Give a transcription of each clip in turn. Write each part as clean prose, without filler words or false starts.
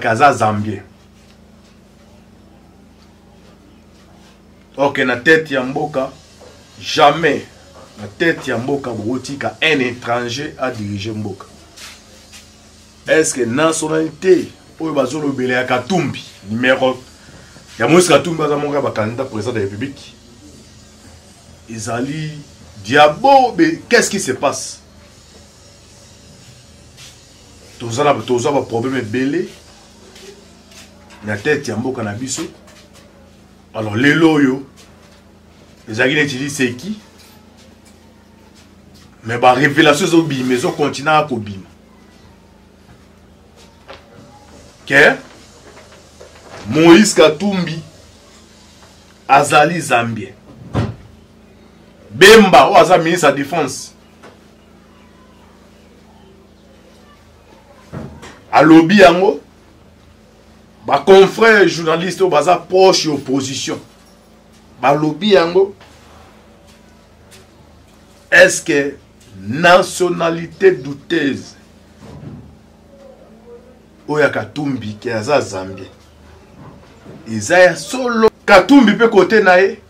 Aza Zambien. Ok, na tête ya mboka, jamais na tête ya mboka bokotika un étranger a diriger mboka. Est-ce que nationalité oyo bazolobela ya Katumbi numéro ya Moïse Katumbi aza moko ya ba candidat président de la République ezali diabo, qu'est-ce qui se passe? Toza na toza ba problème ebele na tete ya mboka na biso. Alors lelo oyo ezalaki neti liseki, mais ba révélation ezobima, ezokontinue kobima ke Moïse Katumbi azali Zambien. Bemba oyo aza ministre ya défense alobi yango, ba confrères journalistes oyo baza proche ya opposition balobi yango. Est-ce que nationalité douteuse oyo ya Katumbi ke aza Zambien eza ya solo? Katumbi mpe kote na ye,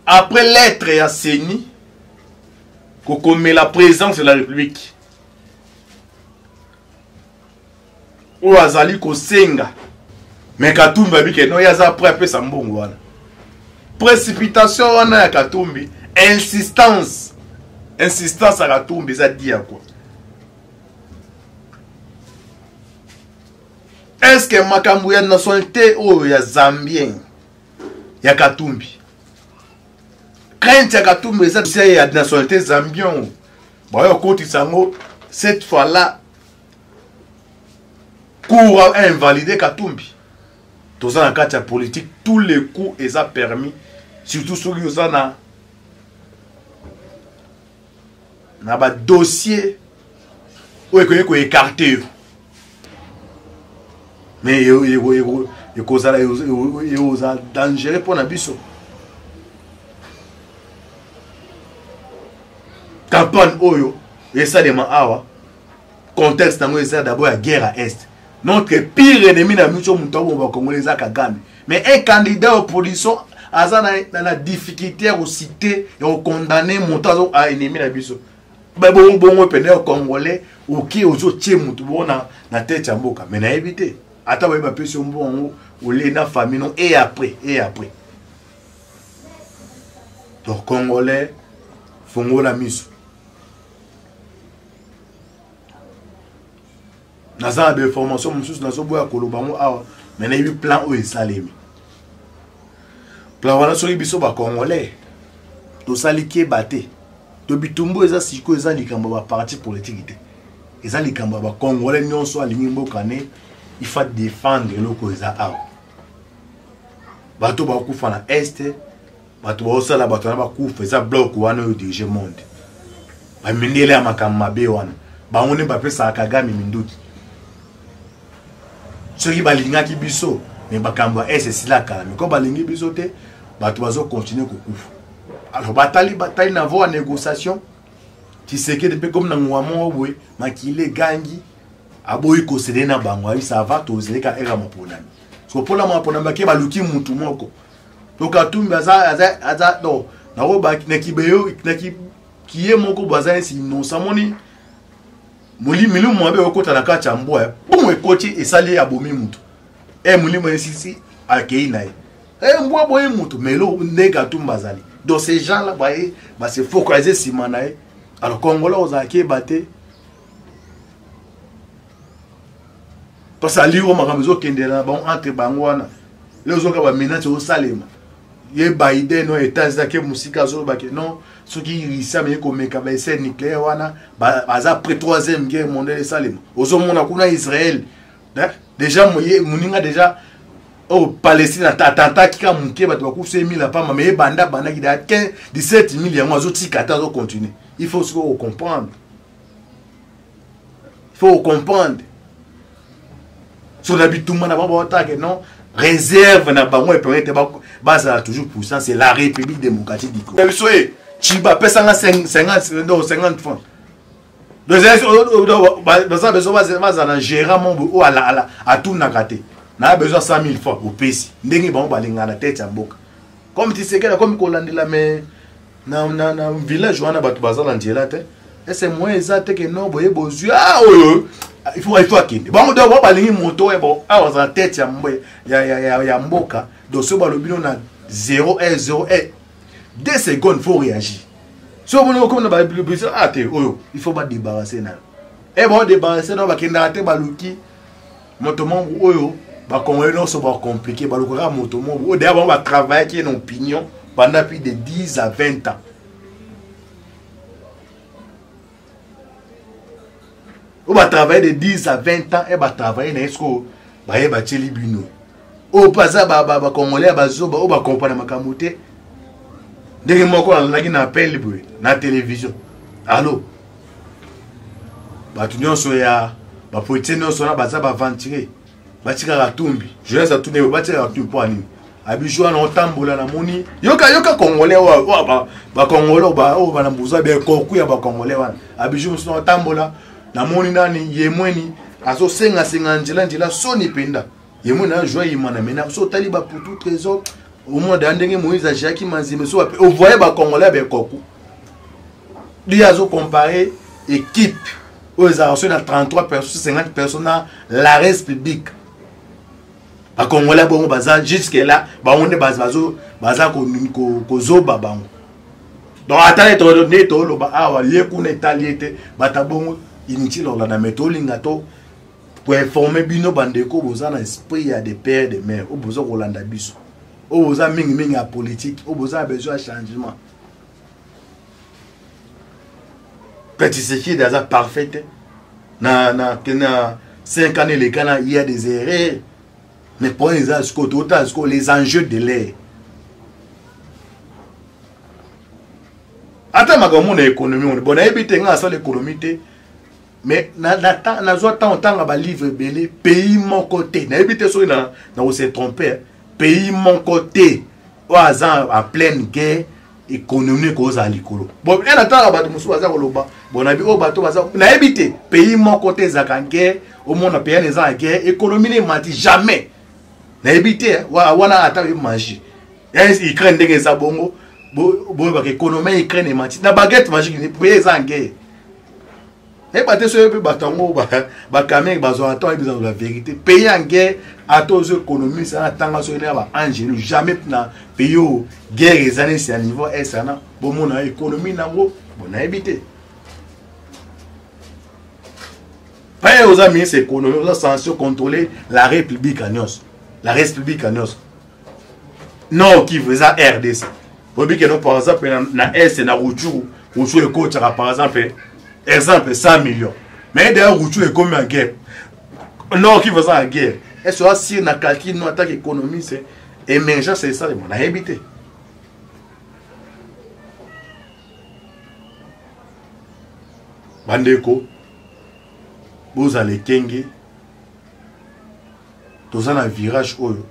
après lettre ya CENI kokomela présidence de la République oyo azali kosenga, mais Katumbi abike no, ye aza prêt apesa mbongo wana. Précipitation wana ya Katumbi, insistance ya Katumbi eza dia quoi. Est-ce que makambo ya nationalité oyo ya Zambien ya Katumbi, crainte ya Katumbi eza ya nationalité zambien, bayo kotisa yango cette fois là cour a invalidé Katumbi? Toza na kati ya politique, tous les coups eza permis, surtout soki oza na ba dossier oyo ekoki koécarte yo, mais ekozala ekozala dangereux mpo na biso. Campagne oyo esalema awa, contexte yango eza d'abord ya guerre à est. Notre pire ennemi na biso, moto aboma bakongole, eza Kagame. Mais un candidat opposition aza na difficulté ya kocite, ya kokondamne moto azo ennemi na biso. Bongo bongo pene ya congolais, oke ozotie motu bongo na tete ya mboka, mais nayebi te ata bayebi bapesi yo mbongo yango olie na famille non. Et après donc congolais, fongola miso. Naza na bainformation mosusu, nazoboya koloba yango awa, mais nayebi plan oyo esalemi. Plan wana, soki biso bacongolais tosali keba te, to bitumbu eza sikoyo, eza likambo ya baparti politike te, eza likambo ya bacongolais nyonso alingi mboka ne. Il faut défendre eloko eza awa. Bato bakufa na est, bato baosala bato wana bakufa, eza bloc wana oyo dirige monde, bamindele ya makambo mabe wana. Bango nde bapesaka Kagame minduki. Soki balingaki biso, me makambo ya est esila kala. Me ko balingi biso te, bato bazokontinue kokufa. Alors batali na voie ya négociation. Tshisekedi mpe komi na ngonga moko boye, makili egangi, aboyi kosede na bango, ayi ça va, tozeleka ere ya maponami. So mpona maponami ake baluki mutu moko to Katumbi aza donc nakoba na kibeyo na kiye moko bo aza nesi innocent. Moni molimo mabe okota na kati ya mbwa, bum, ekoti, esali abomi mutu. E molimo esisi akei na ye, e mbwa boye mutu melo nde Katumbi azali. Donc ces gens là baye base focaliser nsima na ye. Alors congolais ozalaki yeba te, parce ali oyo makambo ezokendela na bango entre bango wana, lelo ozoka bamenace osalema ye Biden oyo États-Unis ake mosika, azoloba ke non, soki Russie ameki komeka baessai nucléaire wana, baza prêt, troisième guerre mondiale esalema. Ozomona kuna Israël déjà moninga déjà oyo Palestine atantaki kaka moke, bato bakufi emila pamba, mais ebanda bandaki da 15 17 000, yango azotika ata azocontinue. Il faut sikoyo kocomprendre, il faut comprendre so na bitumba na bango baotake non, réserve na bango epermettre bazala toujours puissant, c'est la République démocratique du Congo. Biso ye Chiba apesanga 50 francs. Baza besoin bazala na gérant moko oyo atunaka te, na besoin 100 000 francs, opesi. Ndenge bango balingaka na tete ya mboka, comme Tshisekedi akomi kolandela, mais na village wana bato baza na nzela te. Ese moyen eza te ke no boye bozwi ah oyo il faut akende bango. Donc bango balingi moto oyo bon awa aza na tete ya mboka. Donc soki balobi no na 0 1 0 1 2 secondes, faut réagir. So omoni okomi na babisa ah te, oyo il faut badébarrasse na yo. E baodébarrasse na yo, bakendaka te, baluki moto moko oyo bakongolais nyonso bacompliqué, balukaka moto moko oyo deya bango batravaillaki na opinion pendant plus de 10 à 20 ans, oyo batravaille de 10 à 20 ans e batravaille na ye. Sikoyo baye batieli bino oyo mpe aza bacongolais ya bazoba oyo bakompana makambo te. Ndenge moko nalandaki na appel boye na télévision, allo, bato nyonso ya bapoliticien nyonso wana baza baaventurier, batikaka tumbi. Journaliste atuni oyo batikaka tumbi mpo anini? Abiju wana otambola, namoni, yoka yoka, congolais oyo bacongolais oyo bana mbuza bekoku ya bacongolais wana, abiju mosusu otambola, namoni nani ye mweni azosengasenga nzela nzela, soni mpenza. Ye mweni azwa yima na mena so otali baputu trésor, omona deya ndenge Moïse agiaki manzimbe. So ovoye bacongolais ya bekoku li azocompare équipe oyo ezalaka soki na 33 personnes, 50 personnes na la res publique. Bacongolais bongo baza jusque là, bango nde baza kozoba bango. Donc ata nde toloba awa, ye kuna etali ye te. Bato bongo inutile olanda, mais tolinga to koinforme bino bandeko boza na esprit ya de père de mère, oyo boza kolanda biso, oyo boza mingimingi ya politique, oyo boza na besoin ya changement. Mpe Tshisekedi aza parfait te. Na 5 ans eleka na, il y a des erreurs, mais point eza sikoyo totala sikoyo les enjeux de l'air. Ata makambo na économie, bon, nayebi te, ngai asala économie te, mais nazwa ntango ntanga balivre ebele. Pays moko te, nayebi te soki na kose trompe, pays moko te oyo aza en pleine guerre, économie ekozala likolo. Bon, e natanga bato mosusu baza koloba, bon, nayebi oyo bato baza, nayebi te, pays moko te ezalaka guerre, omona pays wana eza na guerre, économie ne emati jamais. Nayebi te wana, ata oyebi magie Ukraine ndenge eza bongo, boyebaka économie ya Ukraine emati na baguette magique. Pays eza en guerre, nayeba te soki mpe bato yango bakamere bazwaka ntango oyebisa la vérité. Pays en guerre, ata ozo économie sana, ntanga soki na baangelu, jamais na pays oyo guerre eza nesi ya niveau est wana, bomona économie nango. Bon, nayebi te. Paye oza ministre économie, oza censé contrôler la république ya nyonso, la république ya nyonso. Nord Kivu eza RDC. Oyebi ke no, par exemple na est na Rutshuru, Rutshuru ekotaka par exemple 100 millions, mais d'ailleurs Rutshuru ekomi en guerre, Nord Kivu eza en guerre. Est ce asir na calcul no atake économie, émergence esalema? Nayebi te. Bandeko, bozala ekenge, toza na virage oyo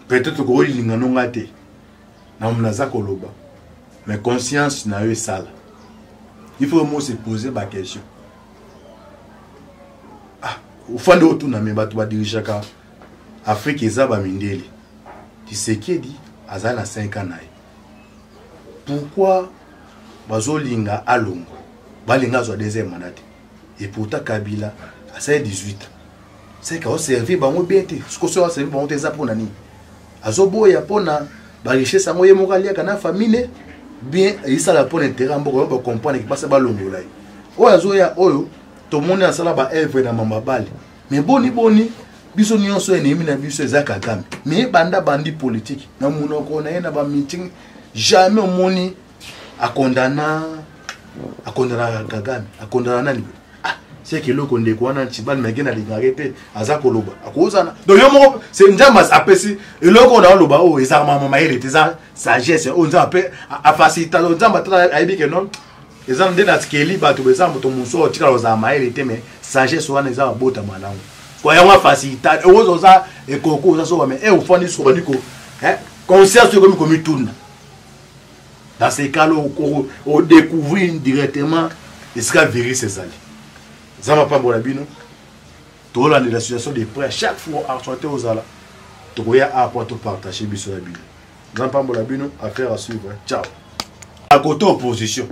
peut-être okolinga nonga te na naza koloba, mais conscience na yo esala. Il faut mo se poser baquestion. Ah, ofandi otuna, me bato badirigeaka Afrique eza bamindele. Tshisekedi aza na 5 ans na ye, pourquoi bazolinga alongwa, balinga azwa deuxième mandat te? Et pourtant Kabila asali 18 ans, seke aoservir bango bien te. Soki soki aoservir bango te, eza mpona nini azoboya? Mpona barichesse yango ye moko aliaka na famille bien, esala mpona intérêt ya mboka. Oyo bacomprendre ke basa balongola ye, oyo azoya, oyo tomoni asala baevre na mambabale. Mais boni boni biso nyonso ennemi na biso eza Kagame, mais banda bandi politique na monoko na ye na bameeting, jamais omoni akondana Kagame, akondana nani. Ah, seke eloko ndeko wana ntibali meke nalingaka te, aza koloba akozana. Donc yo moko se Nzambe apesi eloko oyo naoloba, oyo ezaka mama mayele te, eza sagesse oyo Nzambe ape afacilita. Nzambe ata ayebi ke non, eza nde natikeli bato, eza moto mosusu oyo otikala kozala mayele te, mais sagesse wana eza babotama nango kwa yango afacilita. Okoza oza ekoko, oza soba, mais e ofandi soba ndiko conscience ekomi komituna. Dans ce cas là, odécouvrir directement esika virus ezali. Nzambe apambola bino. Tolandela situation de près chaque fois actualité ozala. Tokoya a po to partager biso na bino. Nzambe apambola bino, affaire à suivre. Ciao. À côté opposition.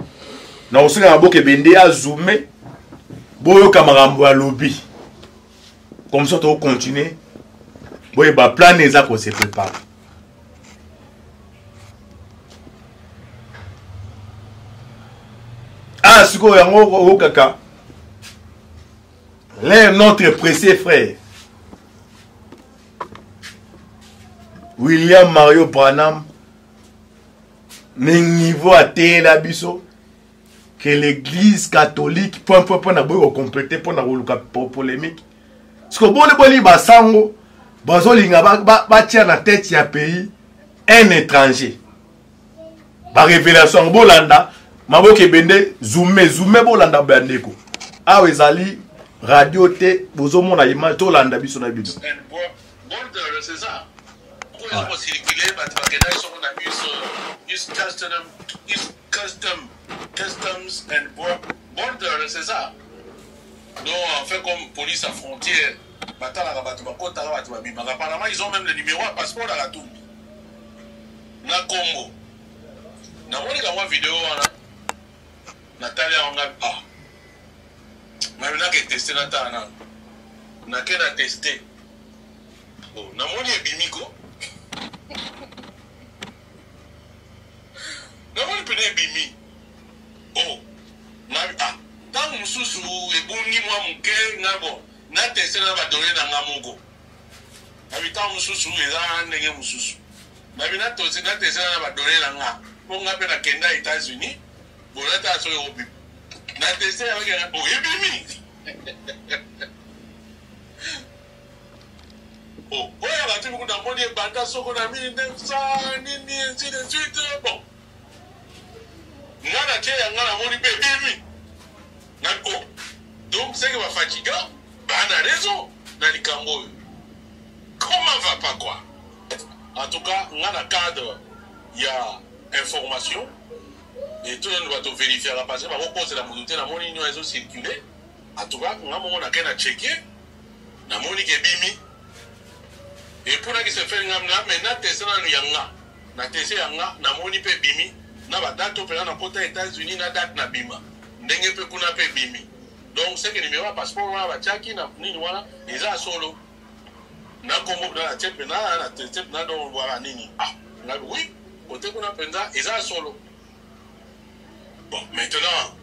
Na kosenga na boke bende azume boyoka makambo alobi. Comme ça to continuer. Boyeba plan eza ko se préparer. Ah, sikoyo yango okaka l'air notre précieux frère William Mario Branham niveau ateyela biso que l'église catholique point point point na boyi kokomplete mpo na koluka polémique siko boni boni basango bazolinga batia na tete ya pays un étranger barévélation yango bolanda maboke ebende zume zume bolanda bandeko awa ezali radio te bozomona image tolanda biso na bino Custom, customs and border, c'est ça. Donc, en fait, comme police à frontière, batalaka bato bakotaka bato babimaka apparemment ils ont même le numéro ya passeport ya katumbi na congo namoni kamwa video wana natali yango ngai ah nabi nake teste natala nano nake na teste bon namoni ebimi ko namoni pene ebimi o oh, na ah ntango mosusu ebungi mwa moke nga bon na teste na badone na nga moko nabi ntango mosusu eza ndenge mosusu nabi na teste na teste na badone na nga mpo nga mpe nakenda États-Unis bon natala soki ekobima na teste yango oh, ebimi Oh, oyo bato moko namoni ebanda soko na 1900 nini ainsi de suite bon nga na tie ya nga namoni mpe ebimi na o oh. donc seke bafatiga baa na raison na likambo oyo comment va pas quoi en tout cas nga na cadre ya information etoyano bato verifiaka parce que bakokosela moto te namoni nini oyo ezocircule en tout cas nga moko nake na cheke namoni ke ebimi eponaki sefeli nga na me na teste nanu ya nga na teste ya nga namoni mpe ebimi na badate oyo mpenza nakota États-Unis na date na bima ndenge mpe kuna mpe ebimi donc seke numero ya passeport wana batiaki na nini wana eza ya solo na kombo mpenza na tie mpenza na teste mpenza donc voilà nini ah nga oui kote kuna mpenza eza ya solo bon maintenant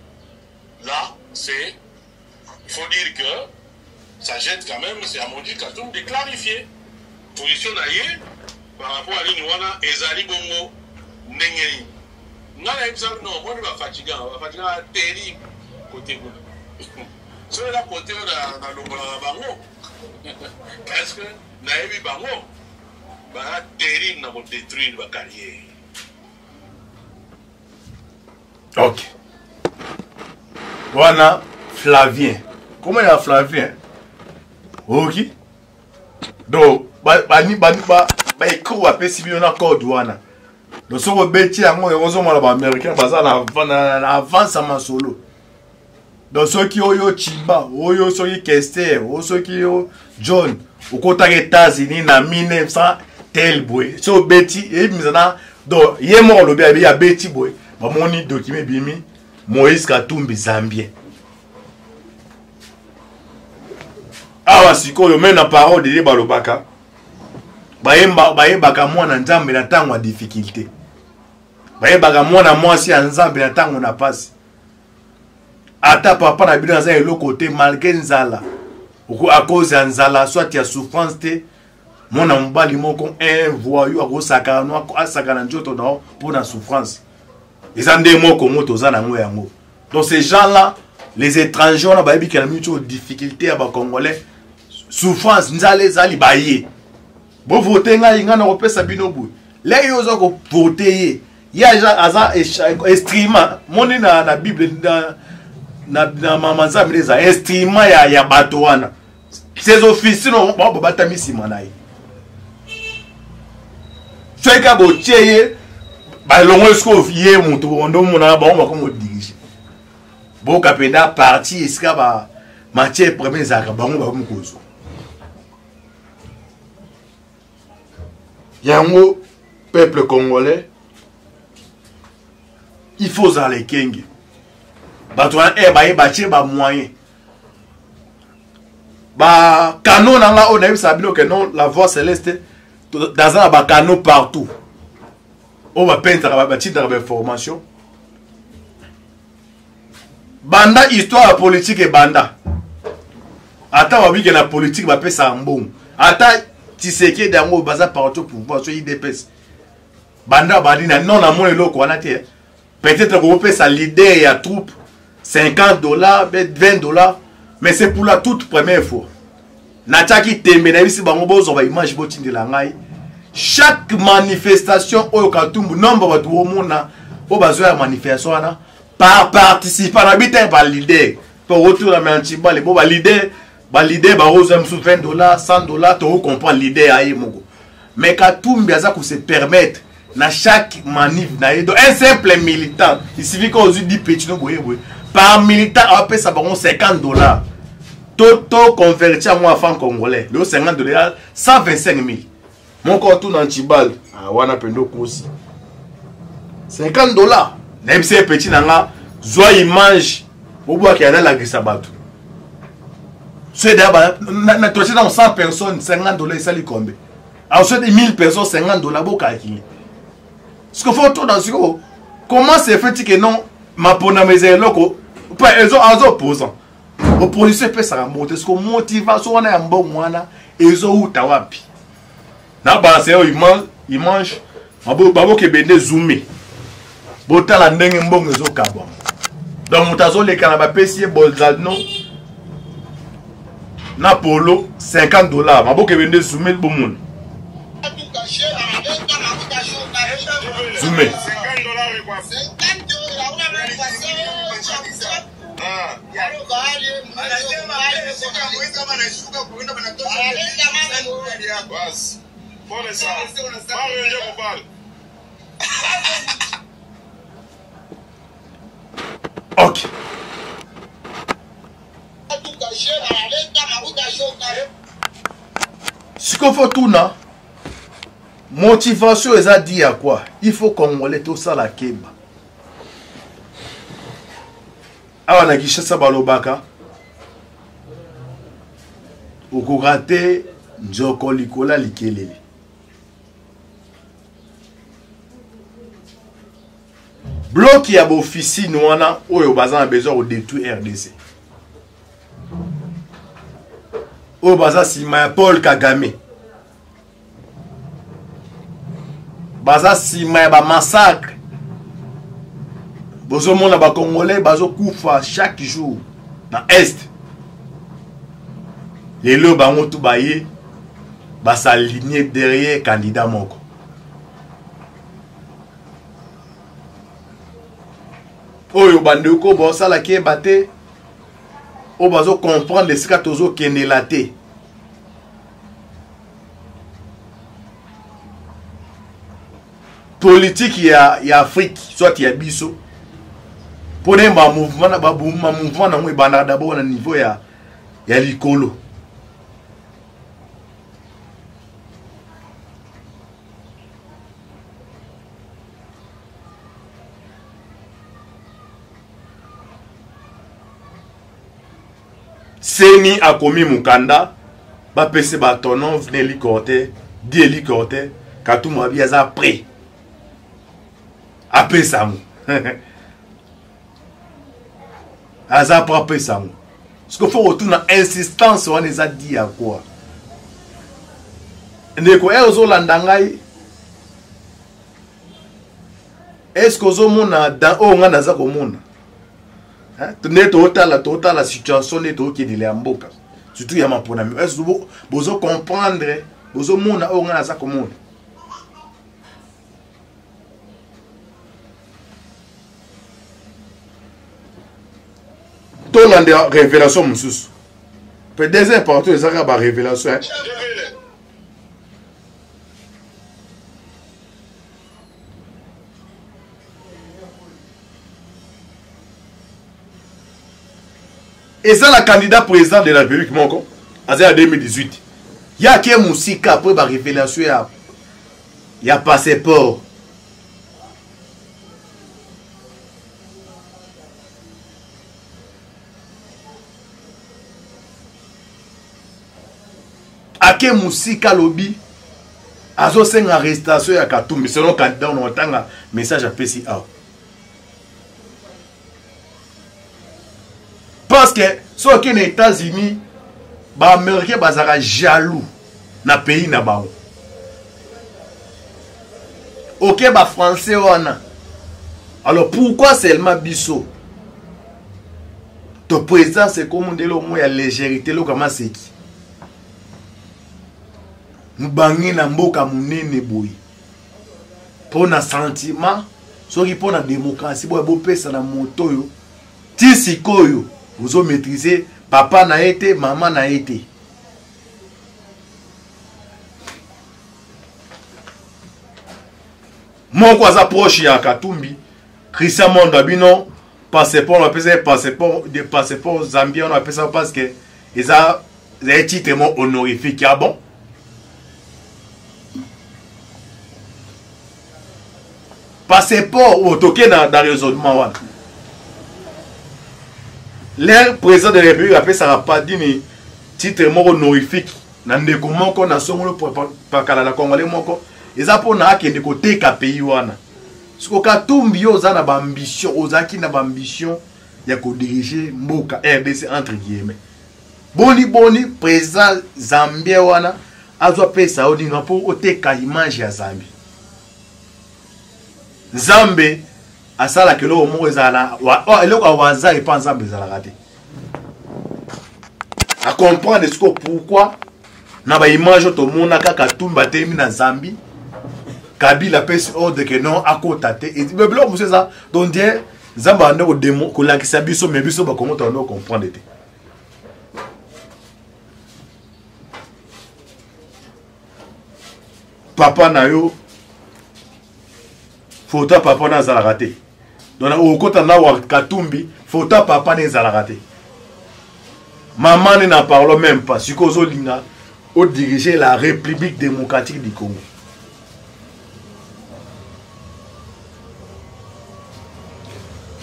là c'est Il faut dire que ça jette quand même, c'est à Mondi Katoum de clarifier position na ye par rapport à nini wana ezali bongo ndenge nini. Nga nayebisa non, omoni ba fatigant, ba fatigant terrible côté kuna. Soki eza côté oyo nalongolaka bango parce que nayebi bango baza terrible na kodétruire ba carrière. Ok. Wana Flavien. Comment ya Flavien? Ok. Donc ba ba ba ba ba écro bapesi bino na code wana. Donc soki obeti yango yango ozomona ba américain baza na na avance ya masolo. Donc soki oyo Chiba, oyo soki Kester, oyo soki yo John, okotaka États-Unis na 1900 tel boye. Soki obeti ebimisa na donc ye moko alobi abi abeti boye, bamoni document ebimi Moïse Katumbi Zambien. Awa sikoyo meme na parole de Dieu balobaka bayemba bayebaka mwana Nzambe na ntango ya difficulté. Bayebaka mwana mwasi ya Nzambe na ntango na pasi. Ata papa na bino aza eloko te malgré nzala à cause ya nzala soit ya souffrance te mwana mobali moko un voyou akosakana no asakana nzoto na yo mpo na souffrance eza nde moko ngo toza na yango yango donc ces gens là les étrangers wana bayebi kela mingi oyo difficulté ya bacongolais souffrance nzala ezali baye bovote ngai ngai nakopesa bino boye lei yo oza kovote ye ye aza instrument moni na, na bible na, na, na mama nzambe nde eza instrument ya, ya bato wana ses officines bango babatami nsima na ye soki kaka botie ye balongoli sikoyo ye moto bondo omonaka bango bakomi kodirige boka mpenza parti esika ba Matière première ezalaka bango bakomi kozwa yango. Peuple congolais, il faut ozala ekenge. Bato wana e baye batie bamoyen, bakano na nga oyo nayebisaka bino ke non, la voix céleste, naza na bakano partout oyo bapentaka, batindaka bainformation. Banda histoire ya politique ebanda, ata babike na politique bapesaka mbongo, ata Tshisekedi yango baza parti au pouvoir, so UDPS, banda bandi na non, namona eloko wana te. Peut-être kokopesa leader ya troupe 50 $, 20 $, mais c'est pour la toute première fois. Natiaki tembe, nayebisi bango bozwa baimage, botindela ngai chaque manifestation oyo Katumbu, nombre bato omona oyo bazwa ya manifestation wana par participant na bi te, par leader. To retour na antibale bo baleader, baleader bakozwa mosusu 20 $, 100 $, tokocomprendre leader aye moko. Mais Katumbi aza kose permettre na chaque manif na ye, donc un simple militant, il suffit que ozwi 10 petit no boye boye par militant, apesa bango 50 $. To converti yango en franc congolais lelo, 50 $, 125 000. Moko otuna ntibal, ah, wana mpenza okosi, 50 $. Nayebisa ye, petit na nga, zwa image obwaki, analakisa bato. So edaa na totie nango 100 personnes, 50 $ esali combien? Alors soki 1000 personnes, 50 $, bocalcule ce que faut tona sikoyo. Comment se fait que non, maponama eza eloko mpe aza opposant, opposition epesaka mbongo te? Siko motivation wana ya mbongo wana ezowuta wapi? Na balance oyo image babokebe nde zoome, botala ndenge mbongo ezokabwama. Donc moto azoleka na bapesi ye bolzano na polo 50 $. Mabokebe nde zoome, bomona zoome. Pole sana. Mario ndio kubali. Ok. Sikoyo faut tuna motivation eza di ya quoi. Il faut congolais tosala keba. Awa na Kinshasa balobaka okoka te nzoko likola likelele. Bloc ya baofficine wana oyo baza na besoin kodétruire RDC, oyo baza nsima ya Paul Kagame, baza nsima ya bamassacre. Bozomona bacongolais bazokufa chaque jour na Est. Lelo bango tu baye basaligne derrière candidat moko. Oyo bandeko baosalaki yeba te, oyo bazocomprendre esika tozokendela te. Politique ya Afrique, soit ya biso, mpo na bamouvement, bamouvement nango ebandaka d'abord na niveau ya likolo. CENI akomi mokanda, bapesi batonov na hélicoptère di hélicoptère. Katumbi abi aza prêt apesa yango, aza prêt apesa yango. Parce que faut kotuna insistance wana eza di ya quoi. Ndeko e ozolanda ngai, est ce que ozomona dan oyo ngai naza komona nde totala situation nde tokendela ya mboka, surtout ya maponami? Est ce bozo comprendre, bozomona oyo ngai naza komona? Tolanda révélation mosusu mpe deuxième partout eza kaka barévélation. Eza na candidat président de la République moko aza ya 2018 ye ake mosika apres ba révélation ya, ya passeport. Ake mosika alobi azosenga arrestation ya Katumbi selon candidat ono otanga message apesi awa. Parce que soki na États-Unis ba américains bazalaka jaloux na pays na bango. Ok ba français wana. Alors pourquoi seulement biso? To président c'est comme ndelo mo ya légèreté loka maseki. Mubangi na mboka munene boye. Mpo na sentiment soki mpo na démocratie boye bopesa na moto oyo ti sikoyo ozo maîtriser papa na ye te mama na ye te. Moko aza proche ya Katumbi, Christian Mondo abino passeport bapesa ye passeport de passeport zambien wana bapesa parce que eza ezali titre mo honorifique. Ah bon? Passeport oyo toke na, na raisonnement wana l'air président de la république apesaka padini titre moko honorifique na ndeko moko na songolo pakala na congolais moko eza mpona akende koteka pays wana. Siko Katumbi yo oza na ba ambition, ozalaki na ba ambition ya kodiriger mboka RDC entre guillemets. Boni boni président Zambien wana azwa pesa yo nini mpo oteka image ya Zambie. Nzambe asalaka eloko moko ezala na oh, eloko ya waza epa Nzambe ezalaka te. A comprendre siko pourquoi na ba image oyo tomonaka Katumbi atelemi na Zambie, Kabila apesi ordre que non akota te. Et biloko mosusu eza donc die Nzambe abandi kolakisa biso, mais biso bakongo tobandi kocomprendre te. Papa na yo photo ya papa na azalaka te. Donc okota na wa Katumbi photo ya papa na ezalaka te. Maman ne n'en parlons même pas. Sikoyo ozolinga odiriger la République démocratique du Congo.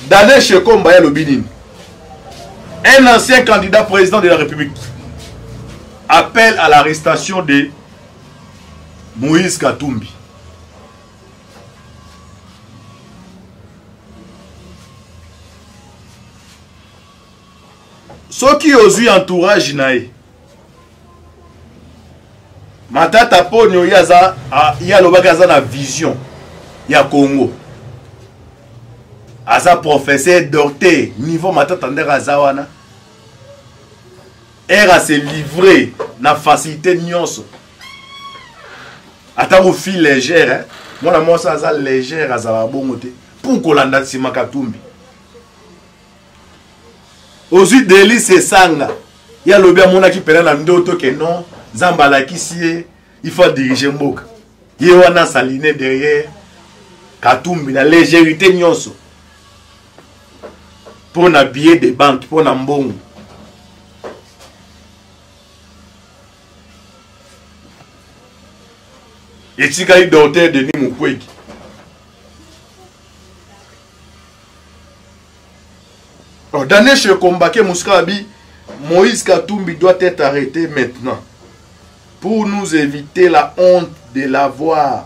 Daniel Shekomba ya lobi nini? Un ancien candidat président de la République appelle à l'arrestation de Moïse Katumbi. Soki ozwi entourage na ye Matata Ponyo, ye aza, ye alobaki aza na vision ya Congo, aza professeur docteur niveau Matata ndenge aza wana, ere ase livrer na facilité nyonso, ata ko fille légère, hein? Mwana mwasi aza légère azalaka bongo te pour kolanda nsima Katumbi. Ozwi Delice Esanga, ye alobi amonaki mpena na ndoto ke non, Nzambe alakisi ye il faut diriger mboka. Ye wana saline derrière Katumbi na légèreté nyonso mpo na billet de banque, mpo na mbongo. Etikali docteur Denis Mukwege. Oh, Daniel Shekombake Mouskabi, Moïse Katumbi doit être arrêté maintenant pour nous éviter la honte de l'avoir.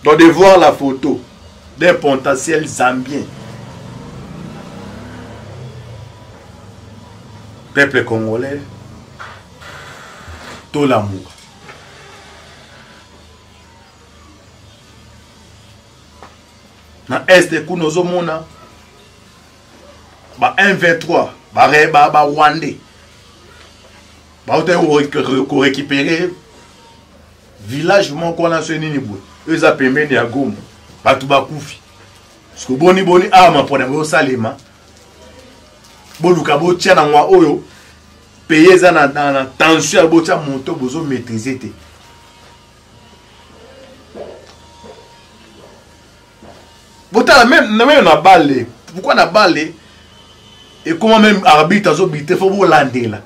Donc de voir la photo d'un potentiel Zambien. Peuple congolais, tout l'amour. Na est kuna ozomona ba 123 ba ba, ba Rwandais bautaki korécupérer village moko wana so nini boye oyo eza pembeni ya Goma, bato bakufi. Siko boni boni awa mapona bosalema, boluka botia na ngwa oyo pays eza na, na, na tension ya botia moto bozo maîtriser te. Botala même même na balle. Pourquoi na balle et comment même arbitre azo bite faut bolandela.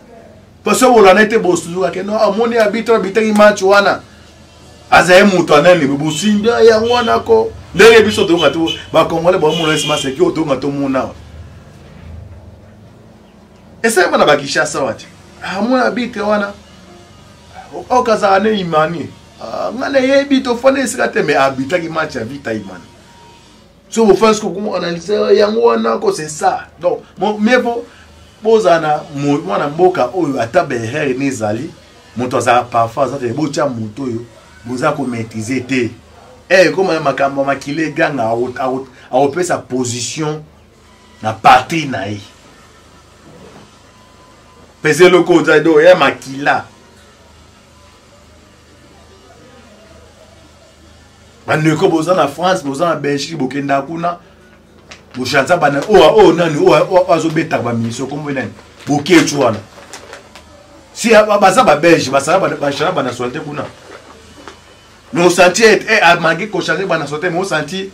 Parce que bolanda te bosuzuka ke non amoni arbitre abitaki match wana. Azali moto anani bosimbi yango wana ko ndenge biso toyoka to bakongole bamona esi maseki oyo toyoka tomona esalema na bakishasa wati amona arbitre wana okazala ne imani ah, nga nayebi tofanda esika te mais abitaki match ya vita imani so bofandi siko komo analyse yango wana ko c'est ça donc mieux vaut bozala na mwana mboka oyo ata baerreur ne ezali moto azala parfois aza te botya moto oyo boza komaîtrise te eh, ekoma na makambo ya makila eganga akopesa position na parti na ye pesa eloko ozali do ya makila bandeko boza na france boza na belgique bokenda kuna bochanza bana oyo oyo nani oyo azobetaka bamisio kombo nani bokecu wana si baza babelge basala bachanza banationalité kuna mais osanti ete eh, amanke kochange banationalité mais osanti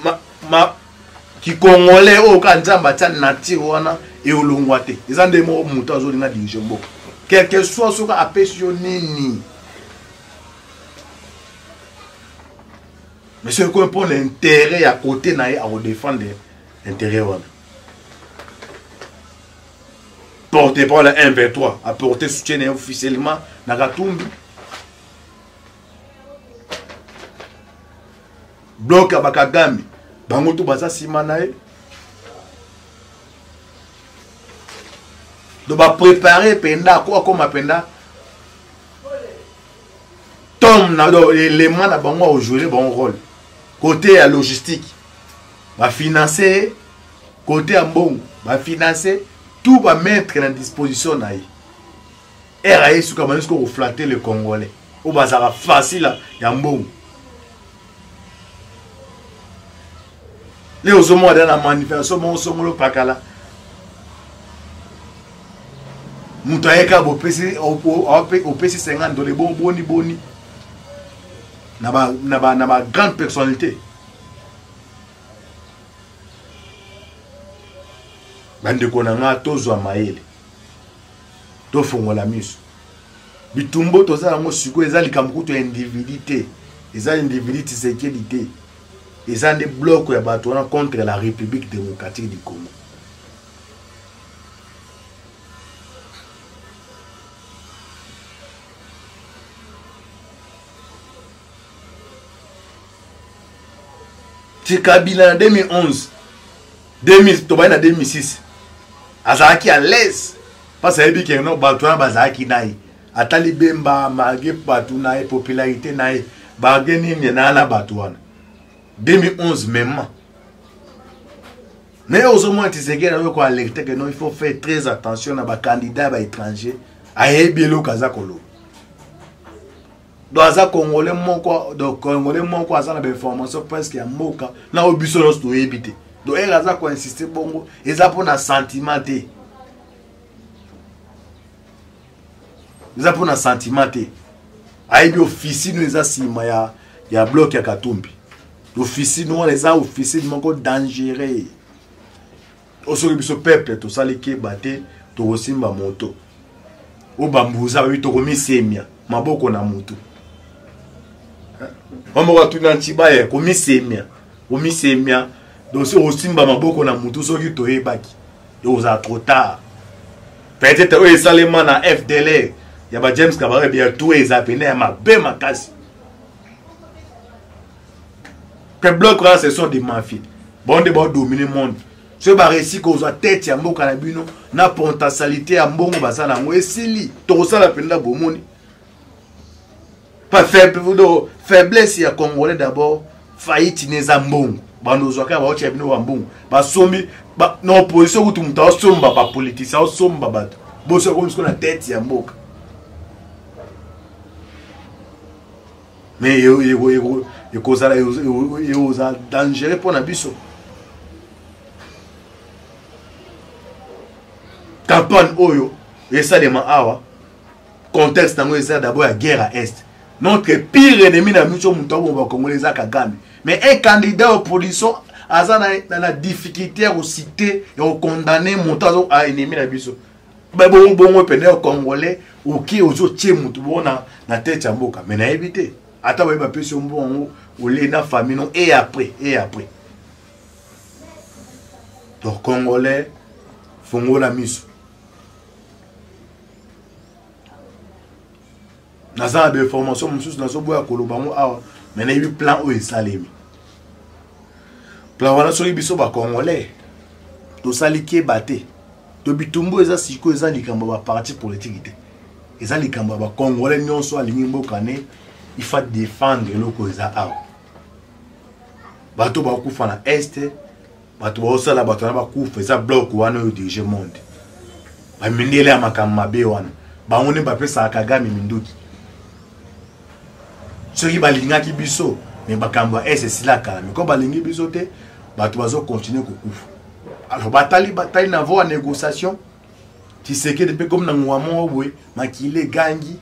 ma, ma kikongolais oyo kaka nzambe atya nature wana eolongwa te eza nde moko moto azolinga dirige mboka quelque soit soki apesi yo nini mais soki ekomi mpona intérêt ya kote na ye akodefendre intérêt wana porte parole ya 1 23 apporte soutien na ye officiellement na katumbi bloc ya bakagame bango to baza nsima na ye donc baprépare mpenza akoma mpenza tom na donc élément na bango akojouele bango rôle côté ya logistique bafinance ye côté ya mbongo bafinance tout bamettre na disposition na ye ere aye suka bandi sikoyo koflate le congolais oyo bazalaka facile ya mbongo nde ozomona da na manifestation moko songolo pakala moto ayeka bopesi opesi 50 dole bongo boni boni na ba na ba na ba grande personnalité bandeko na nga tozwa mayele tofongola miso bitumbo toza yango sikoyo eza likambo kutu ya individu te eza individu tisekedi te eza nde bloc ya bato wana contre la république démocratique du congo ti kabila na 2011 2000 tobandi na 2006 azalaki à l'aise parce ayebi ke no bato wana bazalaki na ye atali bemba malgre bato na ye popularité na ye barge nini na na bato wana 2011 mema mais ozomona tisekedi ayoki koalerte ke non il faut faire très attention na bacandidat ya baétranger ayebi eloko aza koloba donc aza congolais moko donc congolais moko aza na bainformation presque ya mboka na oyo biso nyonso toyebi te donc ere aza koinsiste bongo eza mpo na sentiment te eza mpo na sentiment te ayebi officine eza nsima ya, ya bloc ya katumbi officine wana eza officine moko dangereux oyo soki biso peuple tosali keba te tokosimba moto oyo bambuza babi tokomisemia maboko na motu moko atuni na ntiba ye komisemia komisemia donc soki osimba maboko na motu soki toyebaki ekozala trop tard peut-être oyo esalema na fdlr ya ba james kabare bientôt eza pene ya mabe makasi mpe bloc wana ce sont des mafies bango nde baodomine monde soki bareussi kozwa tete ya mboka na bino na potentialité ya mbongo baza na yango esili tokosala mpenza bomoni pa faiblesse ya congolais d'abord faillite ne eza mbongo bando ozwaka baotya bino ba mbongo basombi na opposition kutu moto aosomba bapoliticien aosomba bato boso akomi siko na tete ya mboka mais ekozala ekozala dangereux mpo na biso campagne oyo esalema awa contexte yango eza d'abord ya guerre à est notre pire ennemi na biso moto aboma bakongole eza kagame. Mais un candidat opposition aza na, na, na difficulté ya kocite, ya kokondamne moto azo ennemi na biso. Bongo bongo pene ya congolais oke ozotie moto bongo na, na tete ya mboka. Mais nayebi te ata baye bapesi yo mbongo yango olie na famille non, et après, et après. Donc congolais, fongola miso. Naza na bainformation mosusu nazoboya koloba yango awa, mais nayebi plan oyo esalemi. Plan wana soki biso bacongolais tosali keba te, to bitumbu eza sikoyo, eza likambo ya baparti politike te, eza likambo ya bacongolais nyonso alingi mboka ne, il faut défendre eloko eza awa. Bato bakufa na est, bato baosala bato wana bakufa, eza bloc wana oyo dirige monde, bamindele ya makambo mabe wana, bango nde bapesaka Kagame minduki. Soki balingaki biso, me makambo ya est esila kala, me comme balingi biso te, bato bazokontinue kokufa. Alors batali batali na voie ya négociation, Tshisekedi mpe comme na ngonga moko boye makili egangi,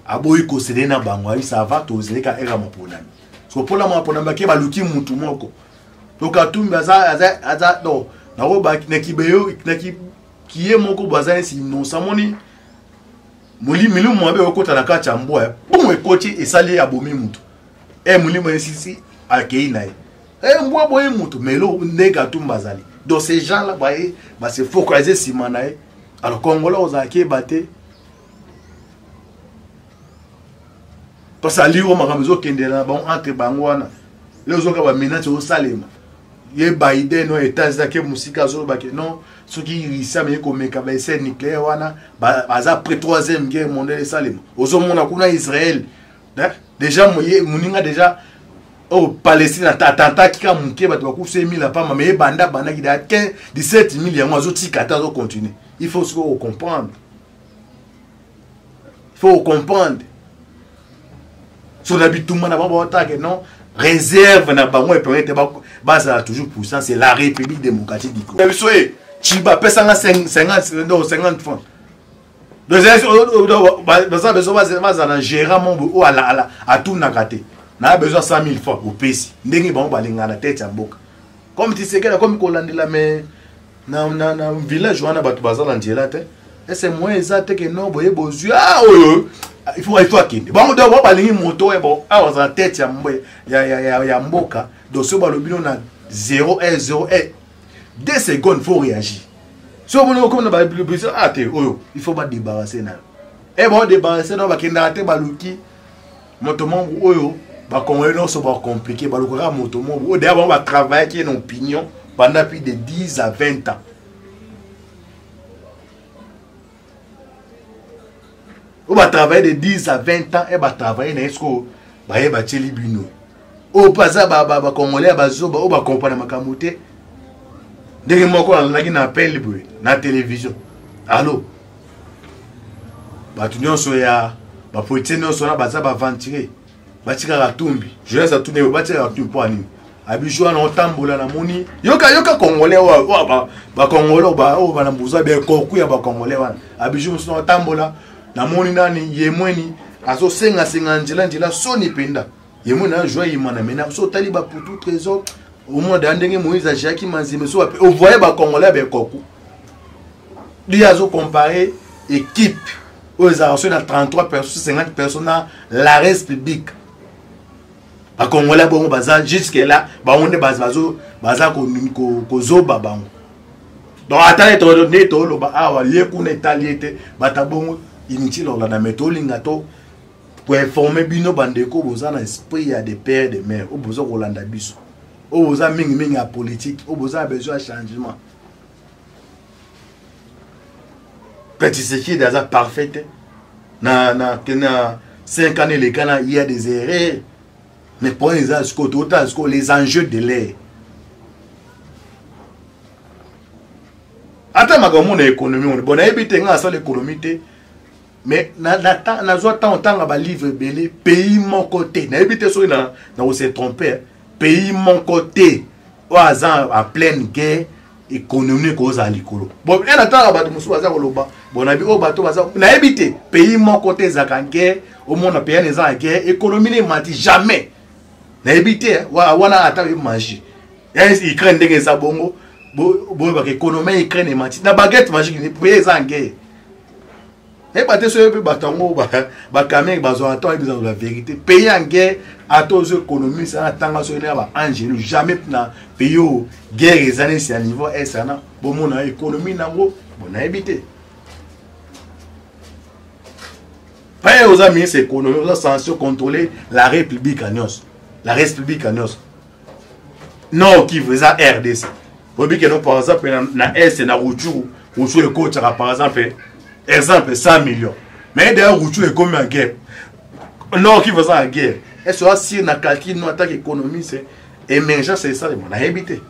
aboyi kosede na bango, ayi ça va, tozeleka ere ya maponami. So mpona maponami bake baluki mutu moko. Donc Katumbi aza aza aza non, nakoba na kibeyo na ki kiye moko bo aza nesi innocent, moni molimo mabe okota na kati ya mbwa, bon ekoti esali abomi mutu, e molimo esisi akei na ye, e mbwa boye mutu melo nde Katumbi azali. Donc ces gens là baye ba se focaliser nsima na ye. Alors congolais ozalaki keba te, parce que aliro makambo ezokendela na bango entre bango wana, le ozoka bamenace osalema ye Biden oyo États-Unis ake mosika, azoloba ke non, soki Russie ameki komeka baessai nucléaire wana, baza près troisième guerre mondiale esalema. Ozomona kuna Israël déjà moninga déjà oyo Palestine atantaki kaka moke, bato bakufi 1000 apamba, mais ebanda bandaki da 15 17 000, yango azotika te, azocontinue. Il faut sikoyo kocomprendre, il faut comprendre so na bitumba na bango baotake non, réserve na bango epermet te bazala toujours puissant, c'est la République démocratique du Congo. Biso ye Chiba apesanga 50, non, 50 francs, baza besoin bazala na gérant mo oyo atunaka te, na besoin 100 000 francs opesi, ndenge bango balingaka na tete ya mboka. Comme Tshisekedi akomi kolandela, mais na, na, na village wana bato baza na nzela te, ese moyen eza te ke non, boye bozwi ah, oyo il faut akende bango. Donc bango balingi moto oyo bon awa azala tete ya, ya, ya, ya, ya mboka. Donc soki balobi no na 0 1 0 1 2 secondes, faut réagir. Soki omoni okomi na ba ah te, oyo il faut badébarrasse na yo, e baodébarrasse na yo, bakendaka te, baluki moto moko oyo bakongolais nyonso bacomplike, balukaka moto moko oyo deya bango batravaillaki na opinion pendant plus de 10 à 20 ans, oyo batravaille de 10 à 20 ans, e batravaille na ye sikoyo, baye batieli bino oyo mpe aza bacongolais ya bazoba oyo bakompana makambo te. Ndenge moko nalandaki na appel boye na télévision, allo, bato nyonso ya bapoliticien nyonso wana baza baaventurier, batikaka Katumbi. Jonas atuni oyo batikaka Katumbi mpo anini? Abiju wana otambola, namoni yoka yoka congolais oyo, bacongolais oyo bana mbuza bekoku ya bacongolais wana, abiju mosusu otambola, namoni nani ye mweni azosengasenga nzela nzela, soni mpenza ye mweni azwa yima na mena. So otali baputu trésor, omona da ndenge Moïse agiaki manzembe, so ovoye bacongolais ya bekoku lui azocompare équipe oyo ezalaka soki na 33 personnes, 50 personnes na la res publique. Bacongolais bongo baza jusque là, bango nde baza kozoba bango. Donc ata nde toloba awa ye kuna etali ye te, bata bongo inutile olanda, mais tolinga to koinforme bino bandeko boza na esprit ya de père de mère oyo boza kolanda biso, oyo boza mingimingi ya politique, oyo boza na besoin ya changement. Pe Tshisekedi aza parfait te, na, na, na 5 ans eleka na il y a des erreurs, mais point eza sikoyo totala sikoyo les enjeux de l'air, ata makambo na économie wana. Bon, nayebi te, ngai asala économie te, mais nazwa ntango ntanga balivre ebele, pays moko te, nayebi te soki nakose trompe, pays moko te oyo aza en pleine guerre, économie ekozala likolo. Bon, e natanga bato mosusu baza koloba, bon, nayebi oyo bato baza, nayebi te, pays moko te ezalaka guerre, omona pays wana eza na guerre, économie ne emati jamais. Nayebi te wana ata yo magie. Ukraine ndenge eza bongo boyebaka économie ya Ukraine emati na baguette magique pays eza en guerre. Nayeba te soki mpe bato yango bakamere bazwaka ntango ayebisa la vérité. Pays en guerre ata ozo économie sana tanga soki na baangelu jamais na pays oyo guerre eza nesi ya niveau est wana bomona économie nango bon nayebi te. Paye oza ministre économie oza censé contrôler la république ya nyonso, la république ya nyonso. Nord Kivu eza RDC. Oyebi ke no par exemple na est na Rutshuru, Rutshuru ekotaka par exemple exemple 100 millions. Mais d'ailleurs Rutshuru ekomi en guerre. Nord Kivu eza en guerre. Est-ce que si na calcul no attaque économie c'est émergence esalema nayebi te.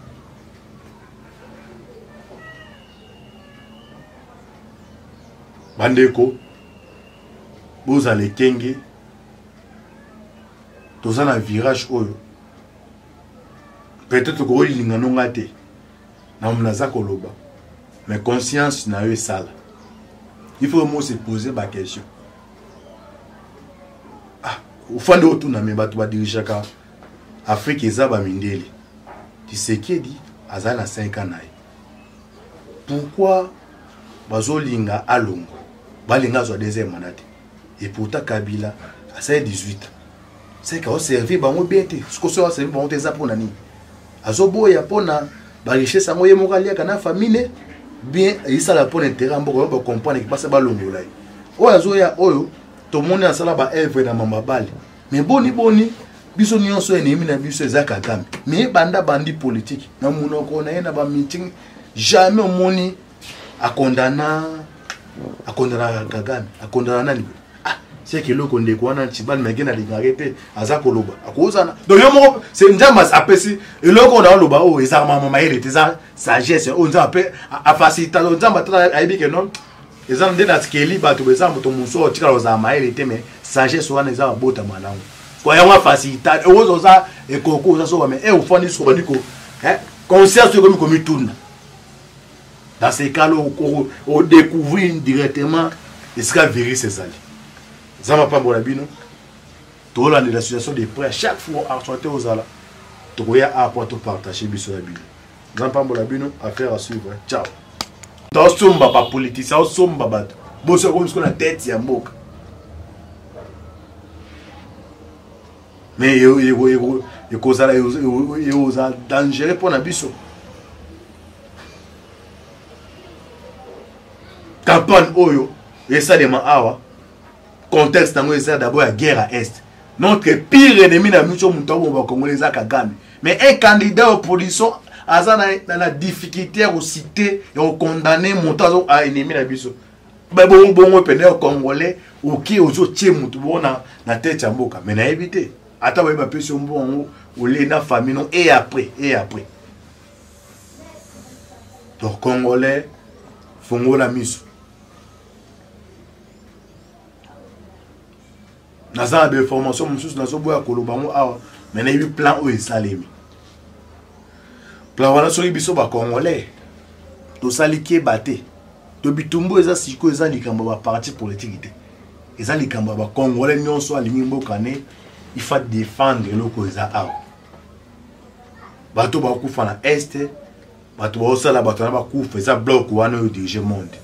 Bandeko bozala ekenge, toza na virage oyo peut-être okolinga nonga te na naza koloba, mais conscience na yo esala. Il faut mo se poser ba question. Ah, ofandi otuna me bato badirigeaka Afrique eza ba mindele. Tshisekedi aza na 5 ans na ye. Pourquoi bazolinga alongo balinga azwa deuxième mandat te? Et pourtant Kabila asali 18 ans. C'est que servir bango bien te. Ce que ça servir bango te eza pona nini? Azoboya pona ba richesse yango ye moko aliaka na famille bien esala pona intérêt ya mboka oyo ba comprendre que basa balongola ye. Oyo azoya oyo tomoni asala ba œuvre na mama bale. Mais boni boni biso nyonso ennemi na biso eza Kagame. Mais banda bandi politique na munoko na ye na ba meeting jamais omoni akondana akondana Kagame, akondana nani? Ah, c'est que eloko ndeko wana Tshibal meke na lingaka te aza koloba akozana. Donc yo moko c'est Nzambe apesi eloko na oloba oyo eza mama mayele te, eza sagesse oyo Nzambe ape afacilita. Donc Nzambe ata ayebi ke non eza nde na tikeli bato eza moto mosusu oyo tikala kozala mayele te, mais sagesse wana eza babotama nango kwa yango afacilita. Oyo oza ekoko oza soba mais ofandi soko bandi ko conscience ekomi komituna. Dans ces cas-là, on découvrir directement esika virus ezali. Nzambe apambola bino. Tolandela la situation de près chaque fois actualité ozala tokoya a po topartage biso na bino. Nzambe apambola bino. Affaire à suivre. Ciao. Tosomba ba politicien, osomba bato boso akomi sikoyo na tete ya mboka. Mais ekozala ekozala dangereux mpo na biso. Campagne oyo esalema awa, contexte yango eza d'abord ya guerre à est. Notre pire ennemi na biso moto abomba Congolais eza Kagame. Mais un candidat opposition aza na difficulté ya kocite ya kokondamne moto azo ennemi na biso. Bongo bongo pene ya Congolais oke ozotie moto bongo na tete ya mboka. Mais nayebi te ata bayebi bapesi yo mbongo olie na famille non et après et après. Donc Congolais fongola miso. Naza na bainformation mosusu nazoboya koloba yango awa, mais nayebi plan oyo esalemi. Plan wana soki biso bacongolais tosali keba te, to bitumbu eza sikoyo eza likambo ya baparti politike te, eza likambo ya bacongolais nyonso alingi mboka ne il faut défendre eloko eza awa. Bato bakufa na est, bato baosala bato wana bakufa, eza bloc wana oyo dirige monde.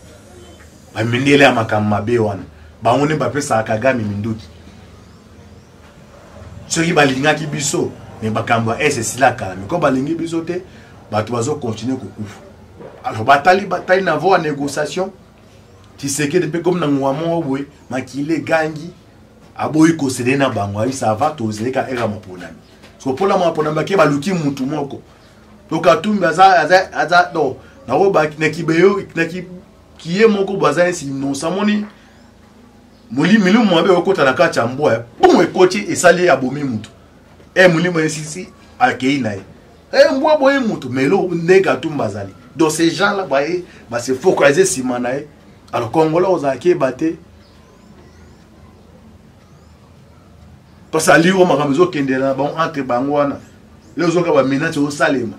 Bamindele ya makambo mabe wana bango nde bapesaka Kagame minduki. Soki balingaki biso me makambo ya est esila kala, me ko balingi biso te, bato bazokontinue kokufa. Alors batali batali na voie ya négociation. Tshisekedi mpe komi na ngonga moko boye makili egangi, aboyi kosede na bango, ayi ça va tozeleka era maponami. So mpona maponami bake baluki mutu moko. Donc Katumbi aza aza aza non nakoba na kibeyo na ki kiye moko bo aza nesi innocent moni molimo mabe okota na kati ya mbwa bum ekoti esali abomi mutu e molimo esisi akei na ye e mbwa boye mutu mais eloko nde Katumbi azali. Donc ces gens là baye ba se focaliser nsima na ye. Alors Congolais ozalaki yeba te parce que aliro makambo ezokendela na bango entre bango wana lelo ozoka bamenace osalema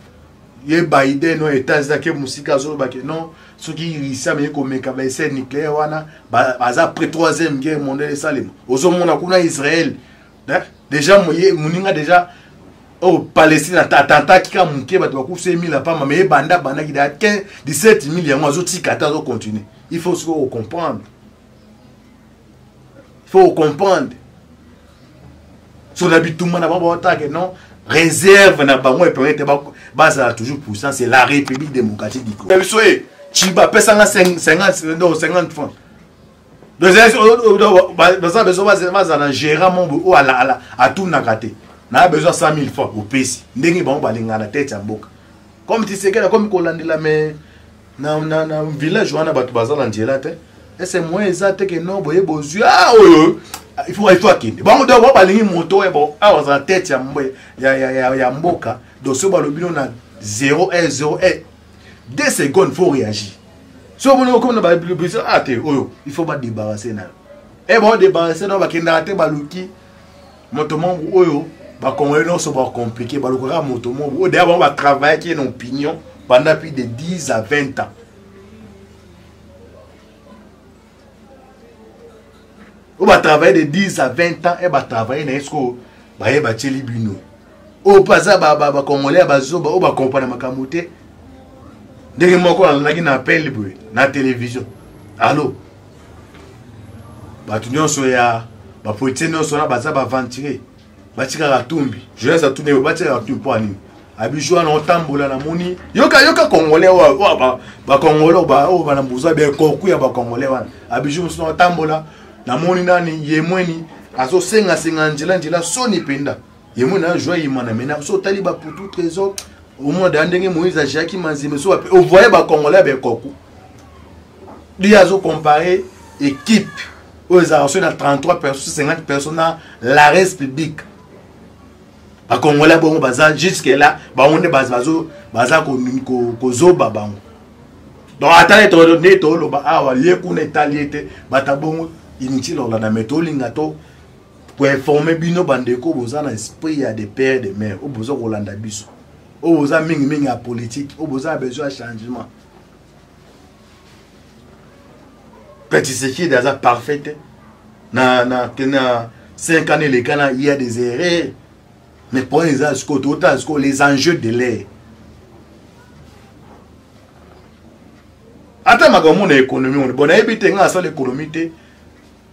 ye Biden oyo États-Unis ake mosika azoloba ke non soki Russie ameki komeka baessai nucléaire wana baza près troisième guerre mondiale esalema. Ozomona kuna Israël déjà moninga déjà Oyo Palestine atantaki kaka moke, bato bakufi 1000 pamba, mais ebanda bandaki da 15 17000, yango azotika ata azocontinue. Il faut sikoyo kocomprendre, il faut comprendre so na bitumba na bango baotake non réserve na bango epermettre bazala toujours puissant, c'est la République démocratique du Congo. Biso e Chiba apesanga 50, 50 francs, baza besoin bazala na gérant mo oyo atunaka te na besoin 100 000 francs, opesi. Ndenge bango balingaka na tete ya mboka, comme Tisekedi akomi kolandela, mais na village wana bato baza na nzela te, ese moyen eza te ke no boye bozwi ah, oyo il faut akende bango. Donc bango balingi moto oyo bon awa azala tete ya mboka. Donc soki balobi no na 0 1 0 1 2 secondes, faut réagir. So omoni okomi na babiso ah te, oyo il faut badébarrasse na yo. E baodébarrasse na bakendaka te, baluki moto moko oyo bakongole nyonso bacompliqué, balukaka moto moko oyo deya bango batravaillaki na opinion pendant plus de 10 à 20 ans, oyo batravaille de 10 à 20 ans e batravaille na ye. Sikoyo baye batieli bino oyo mpe aza bacongolais ya bazoba oyo bakompana makambo te. Ndenge moko nalandaki na appel boye na télévision, allo, bato nyonso ya bapoliticien nyonso wana baza baaventurier, batikaka tumbi. Jonas atuni oyo batikaka tumbi mpo anini? Abiju wana otambola, namoni yoka yoka congolais oyo, bacongolais oyo bana mbuza bekoku ya bacongolais wana. Abiju mosusu otambola, namoni nani ye mweni azosengasenga nzela nzela, soni mpenza. Ye mweni azwa yima na mena so otali baputu trésor, omona deya ndenge Moïse agiaki manzembe. So ovoye bacongolais ya bekoku li azocompare équipe oyo ezalaka soki na 33 personnes, 50 personnes na la res publique. Bacongolais bongo baza jusque là, bango nde baza kozoba bango. Donc ata nde toloba awa, ye kuna etali ye te. Bato bongo inutile olanda, mais tolinga to koinforme bino bandeko boza na esprit ya de père de mère, oyo boza kolanda biso, oyo boza mingimingi ya politique, oyo boza na besoin ya changement. Mpe Tshisekedi aza parfait te. Na 5 ans eleka na, il y a des erreurs, mais problème eza sikoyo totala sikoyo les enjeux de l'air. Ata makambo na économie, bon, nayebi te, ngai asala économie te,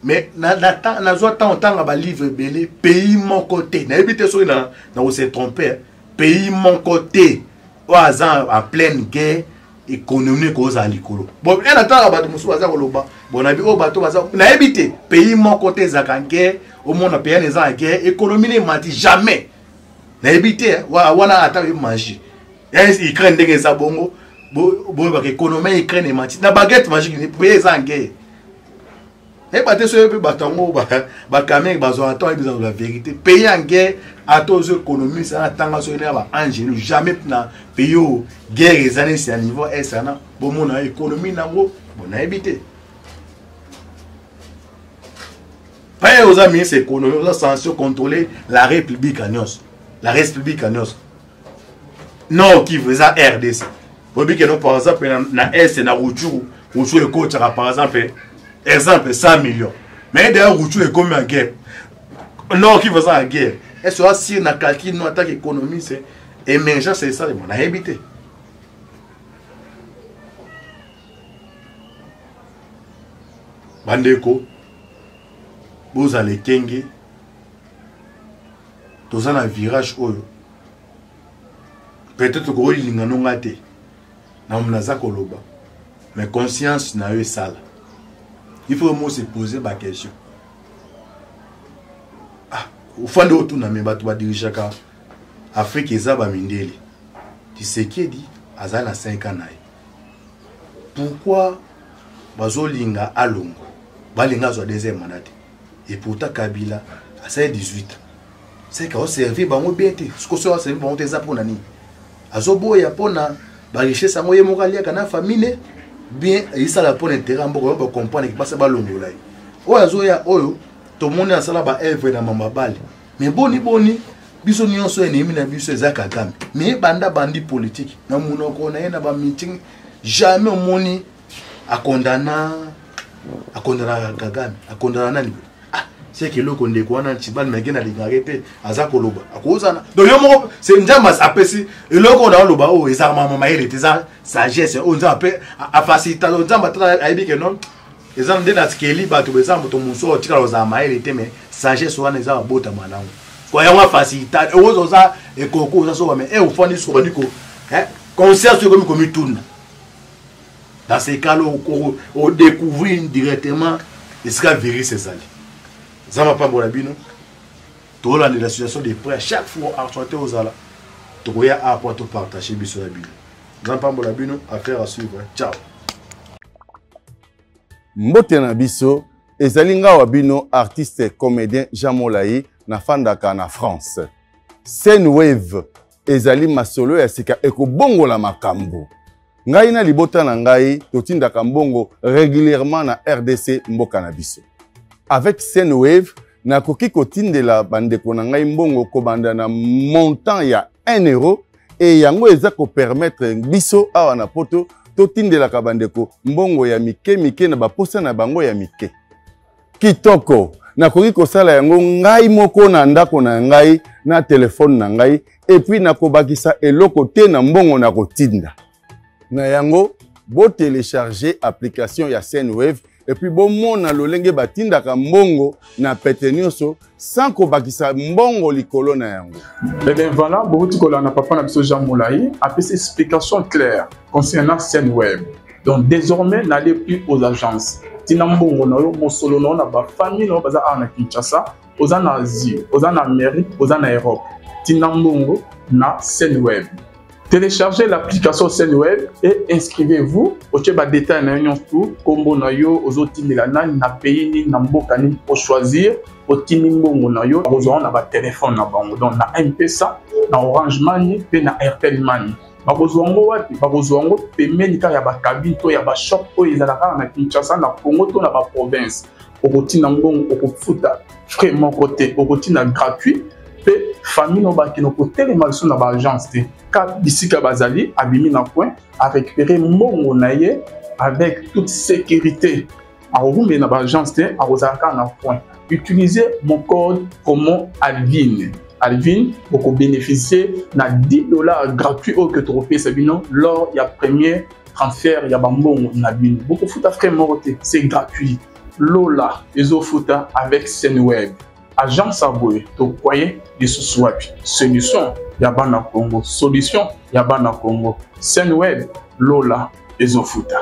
mais nazwa ntango ntanga balivre ebele. Pays moko te, nayebi te soki na kose trompe, pays moko te oyo aza en pleine guerre, économie ekozala likolo. Bon, e natanga bato mosusu baza koloba, bon, nayebi oyo bato baza, nayebi te, pays moko te ezalaka guerre, omona pays wana eza na guerre, économie ne emati jamais. Nayebi te wana, ata oyebi magie Ukraine ndenge eza bongo, boyebaka économie ya Ukraine emati na baguette magique? Pays eza en guerre, nayeba te soki mpe bato yango bakamere bazwaka ntango oyebisa la vérité. Pays en guerre, ata ozo économie sana, tanga soki na baangelo, jamais na pays oyo guerre eza nesi ya niveau est wana, bomona économie nango. Bon, nayebi te. Paye oza ministre économie, oza censé contrôler la république ya nyonso, la république ya nyonso. Nord Kivu eza RDC. Oyebi ke no, par exemple na est na Rutshuru, Rutshuru ekotaka par exemple 100 millions, mais d'ailleurs Rutshuru ekomi en guerre, Nord Kivu eza en guerre. Est ce asir na calcul no atake économie émergence esalema? Nayebi te. Bandeko, bozala ekenge, toza na virage oyo peut-être kokolinga nonga te na naza koloba, mais conscience na yo esala. Il faut mo se poser baquestion. Ah, ofandi otuna, me bato badirigeaka Afrique eza bamindele. Tshisekedi aza na 5 ans na ye, pourquoi bazolinga alongwa, balinga azwa deuxième mandat te? Et pourtant Kabila asali 18 ans, c'est que aoservir bango bien te. Soki soki aoservir bango te, eza mpona nini azoboya? Mpona barichesse yango ye moko aliaka na famille bien, esala mpona intérêt ya mboka. Oyo bacomprendre ke basa balongola ye, oyo azoya, oyo tomoni asala baevre na mambabale. Mais boni boni biso nyonso ennemi na biso eza Kagame, mais banda bandi politique na monoko na ye na bameeting, jamais omoni akondana, akondana Kagame, akondana nani? Ah, Seke eloko ndeko wana ntibal mege nalingaka ye te aza koloba akozana donc yo moko se nzambe apesi eloko oyo naoloba oyo ezalaka mama mayele te, eza sagesse oyo nzambe ape afacilita. Nzambe ata ayebi ke non, eza nde na skeli bato eza moto mosusu oyo otikala kozala mayele te, mais sagesse wana eza babotama nango kwa yango afacilita. Okoza oza ekoko oza soba, mais e ofandi soko bandi ko conscience oyo ekomi komituna. Dans ce cas là, odécouvrir directement esika virus ezali. Nzambe apambola bino. Tolandela situation de près. Chaque fois actualité ozala, tokoya a po topartage biso na bino. Nzambe apambola bino. Affaire à suivre. Ciao. Mbote na biso, ezali nga wa bino artiste comédien Jean Molayi, nafandaka na France. Sendwave ezali masolo ya sika ekobongola makambo. Ngai na libota na ngai totindaka mbongo régulièrement na RDC, mboka na biso. Avec Sendwave, nakoki kotindela bandeko na ngai mbongo kobanda na montant ya 1 euro, e yango eza kopermettre biso awa na Poto totindelaka bandeko mbongo ya mike mike na baposa na bango ya mike. Kitoko, nakoki kosala yango ngai moko na ndako na ngai na telefone na ngai, et puis nakobakisa eloko te na mbongo na kotinda. Na yango, botélécharger application ya Sendwave et puis bomona lolenge batindaka mbongo na pete nyonso sans kobakisa mbongo likolo na yango. Eh bien voilà, bouti kolanda papa na biso Jean Moulayi apesi explication claire concernant Sendwave. Donc désormais, n'allez plus aux agences. Tina mbongo na yo, mosolo na yo na ba famille na yo baza awa na Kinshasa, oza na Asie, oza na Amérique, oza na Europe. Tina mbongo na Sendwave. Téléchargez l'application Sendwave et inscrivez-vous. Otie ba détail na yo nyonso, kombo na yo, ozotindela nani, na pays nini, na mboka nini, ochoisir, otindi mbongo na yo, ozwa na ba téléphone na bango. Donc na M-Pesa, na Orange Money pe na Airtel Money. Bakozwa yango wapi? Bakozwa yango pembeni kaka ya bacabine to ya bashop oyo ezalaka kaka na Kinshasa, na Congo to na baprovince. Okotinda mbongo, okofuta frais moko te, okotinda gratuit, mpe famille no bakende kotelema lisusu na baagence te. Ka bisika bazali, abimi na coin, arécupéré mbongo na ye avec toute sécurité. Akokumbela na baagence te, akozala kaka na coin. Utilisez mon code promo Alvin. Alvin, okobénéficier na 10 $ gratuit oyo ke tokopesa bino lors ya premier transfert ya bambongo na bino. Bokofuta frais moko te, c'est gratuit. Lola ezofuta avec Sendwave. Agence ya boye tokwaye lisusu wapi? Solution ya bana Congo, solution ya bana Congo, Sendwave, Lola ezofuta.